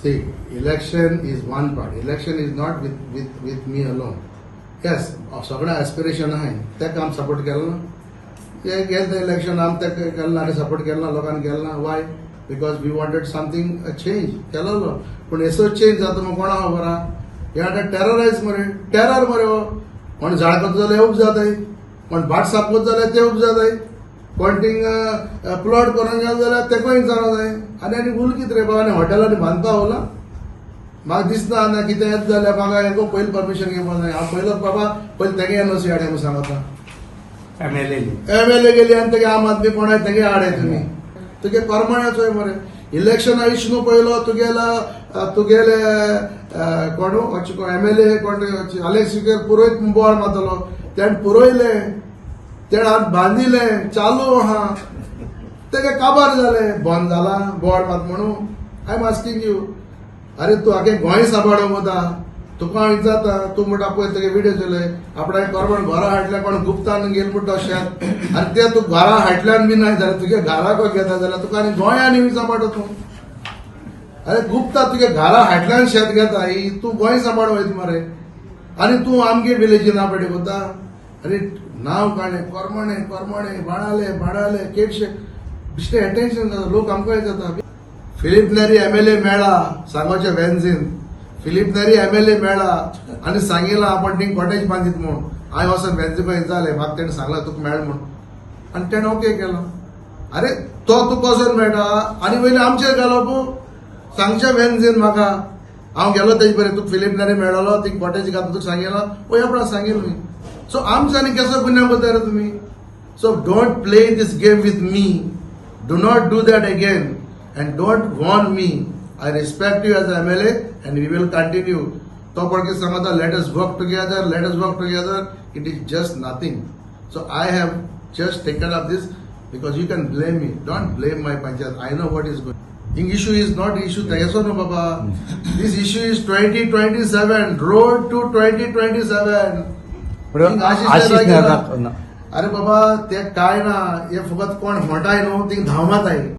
See, election is one part. Election is not with me alone. Yes, सगळें aspiration आहाय, तेका आमी support केलो ना. ते गेले ते इलेक्शन, आमी तेका केलें ना, सपोर्ट केलो ना, लोकांनी केलो ना. Why? Because we wanted something change केलोलो. पूण येसो चेंज जाता मग कोणा खबर आहा. हे आतां टेररायज मरे, टेरर मरे हो. कोण झाड करता जाल्यार उब जाताय, कोण भाट साफ करता जाल्यार ते उब जाताय, कोण थिंग प्लॉट करून गेलो जाल्यार तेकूय जावं जाय. आनी आनी उल कितें रे बाबा, आनी हॉटेलांनी बांदपा उरला. म्हाका दिसना ना कितें येत जाल्यार म्हाका हेको पयलीं परमिशन घेवपा जाय. हांव पयलो बाबा, पयलीं तेगे एनओसी हाड म्हणून सांगता. एमएलए. एमएलए गेली आनी तेगे आम आदमी कोण आहे तेगे हाड तुमी. तुगे करमण्याचो मरे इलेक्शना इश्यू पयलो. तुगेला तुगेले कोण एमएलए, कोण अलेक्स पुरोयत बोवाळ मारतलो. तेणें पुरयले, तेणें हात बांदिले, चालू आहा. तेगे काबार जाले, बंद जाला बोवाळ मात म्हणून. I am asking you. अरे, तूं आगे गोंय सांबाळूंक वता, तुका हांव विचारता. तूं म्हणटा पळय तेगे विडियो चलय, आपणा करमण घरा हाडल्या, कोण गुप्तान गेल म्हणटा शेत. आनी ते तूं घरा हाडल्यान बी नाय जाल्यार, तुगे घराक घेता जाल्यार तुका आनी गोंयान सांबाळटा तूं. अरे गुप्ता, तुगे घरा हाडल्यान शेत घेता ही, तूं गोंय सांबाळ वयता मरे. आनी तूं आमगे विलेजी नांव पेटी करता. आनी नांव काडलें करमणे, करमणे, बाणाले, बाणाले, केडशे बिश्टें अटेन्शन जाता. लोक आमकां जाता. फिलीप नेरी एमएलए मेळा सांगोचे वेन्झीन. फिलीप नेरी एमएलए मेळा आनी सांगिला आपण थिंग कॉटेज बांदीत म्हूण. हांवें वचोन वेन्झी जालें, म्हाका तेणें सांगलां तुका मेळ म्हूण, आनी तेणें ओके केलो. अरे, तो तुका वचोन मेळटा आनी वयले आमचेर घालप. सांगचें वेन्झीन म्हाका, हांव गेलो तेजे बरें, तुका फिलीप नेरी मेळलो, थिंग कॉटेज घातला, तुका सांगिला वय आपणा सांगिल्लें न्ही. सो आमच्या आनी केसो गुन्यांव करता रे तुमी? So don't play this game with me. Do not do that again and don't warn me. I respect you as MLA and we will continue. तो पण कितें सांगता, let us work together, let us work together. It is just nothing. So I have just taken up this because you can blame me. Don't blame my panchayat. I know what is going. Hing issue is not issue तेजो न्हू बाबा. This issue is 2027, road to 2027. Ashish अरे बाबा, ते काय ना, हे फकत कोण म्हणटाय न्हू, थिंग धांव माताय.